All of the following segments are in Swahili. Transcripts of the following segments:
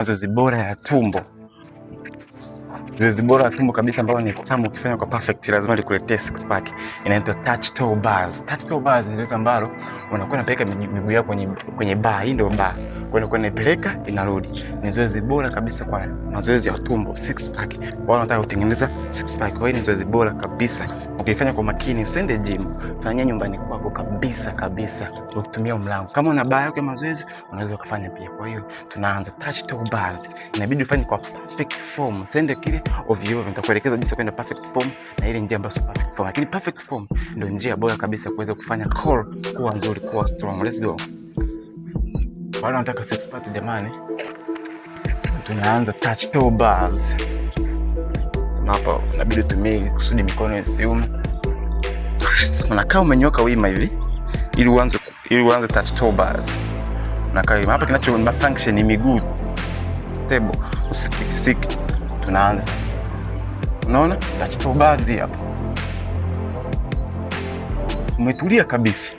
Mazoezi bora ya tumbo. Zoezi bora ya tumbo kabisa ambalo ni tamu ukifanya kwa perfect lazima likuletee six pack. Inaitwa touch toe bars. Touch toe bars ni zoezi ambalo unakuwa unapeleka miguu yako kwenye bar. Hii ndio bar. Kwa hiyo unakuwa unaipeleka inarudi. Ni zoezi bora kabisa kwa mazoezi ya tumbo, six pack. Wao wanataka kutengeneza six pack. Kwa hiyo ni zoezi bora kabisa. Ukifanya kwa makini, usiende gym. Fanyia nyumbani kwako kabisa kabisa ukitumia mlango. Kama una bar yako ya mazoezi unaweza kufanya pia. Kwa hiyo tunaanza touch toe bars. Inabidi ufanye kwa perfect form. Usiende kile ovyo ovyo. Nitakuelekeza jinsi ya kwenda perfect form na ile njia ambayo sio perfect form. Lakini perfect form ndio njia bora kabisa kuweza kufanya core kuwa nzuri, kuwa strong. Let's go. Wale wanataka six pack jamani, tunaanza touch toe bars. Sema hapa inabidi utumie kusudi mikono isiume. Unakaa umenyoka wima hivi ili uanze touch toe bars. Unakaa wima. Hapa kinacho function ni miguu table, usitikisike. Tunaanza sasa. Unaona? Touch toe bars hapo. Umetulia kabisa.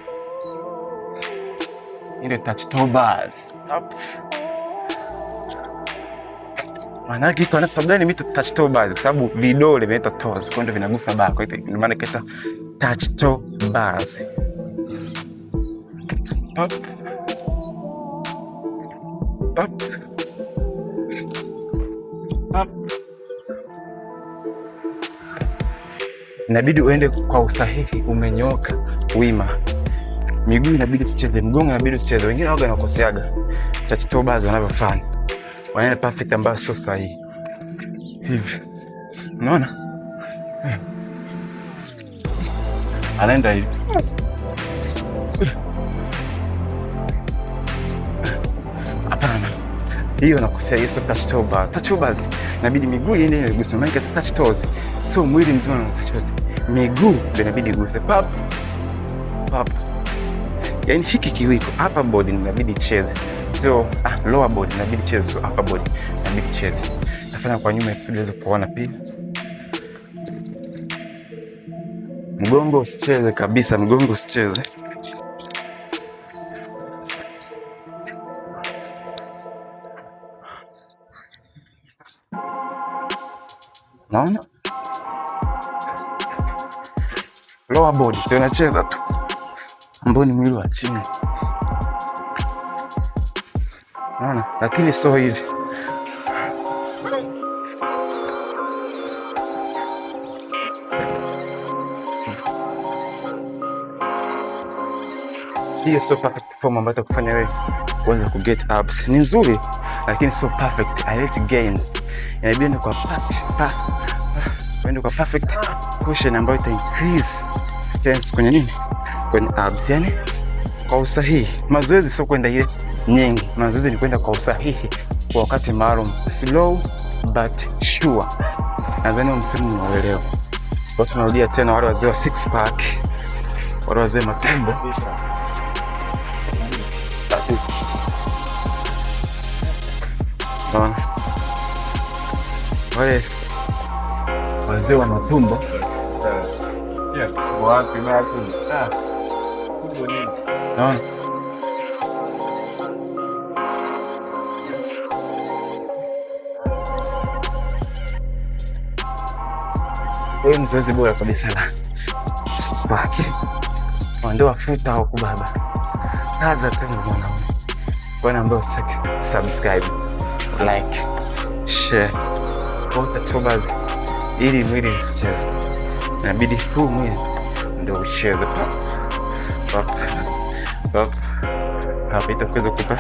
Ile touch toe bars. Up. Maana yake iko na sababu gani mimi touch toe bars? Kwa sababu vidole vinaitwa toes, kwa ndio vinagusa bar. Kwa hiyo ndio maana ikaitwa touch toe bars. Up. Up. Up. Inabidi uende kwa usahihi, umenyoka wima. Miguu inabidi usicheze, mgongo inabidi usicheze. Wengine waga wanakoseaga touch toe bars wanavyofanya, wanaenda perfect ambayo sio sahihi. Hivi unaona, anaenda hivi. Hapana, hiyo nakosea. Hiyo sio touch toe bars. Touch toe bars inabidi miguu iende iguse, maana touch toes sio mwili mzima na touch toes, miguu ndio inabidi iguse pap pap. Yani hiki kiwiko upper body inabidi icheze, sio lower body inabidi icheze, sio upper body inabidi icheze. Nafanya kwa nyuma kusudi uweze kuona pia. Mgongo usicheze kabisa, mgongo usicheze. Naona lower body ndio inacheza tu, ambao ni mwili wa chini. Naona, lakini sio hivi. Hiyo sio perfect form ambayo itakufanya wewe uanze ku get abs. Ni nzuri lakini sio perfect. I let gains. Inabidi kwa uende kwa perfect cushion ambayo ita increase strength kwenye nini? Kwenye abs, yani kwa usahihi. Mazoezi sio kwenda ile nyingi. Mazoezi ni kwenda kwa usahihi kwa wakati maalum. Slow but sure. Nadhani msimu unaelewa. Watu tunarudia tena wale wazee wa six pack, wale wazee matumbo. Unaona? Wale wazee wa matumbo. Unaona? Huyu ni zoezi bora kabisa la six pack. Ondoa futa au kubaba. Kaza tu mwanaume. Kwa ambao subscribe, like, share. Kwa ili mwili usicheze. Inabidi huu mwili ndio ucheze pap pap pap pap, itakuweza kupa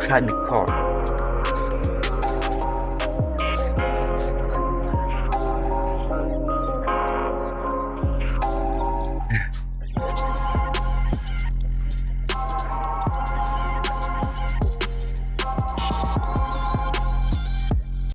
hardcore.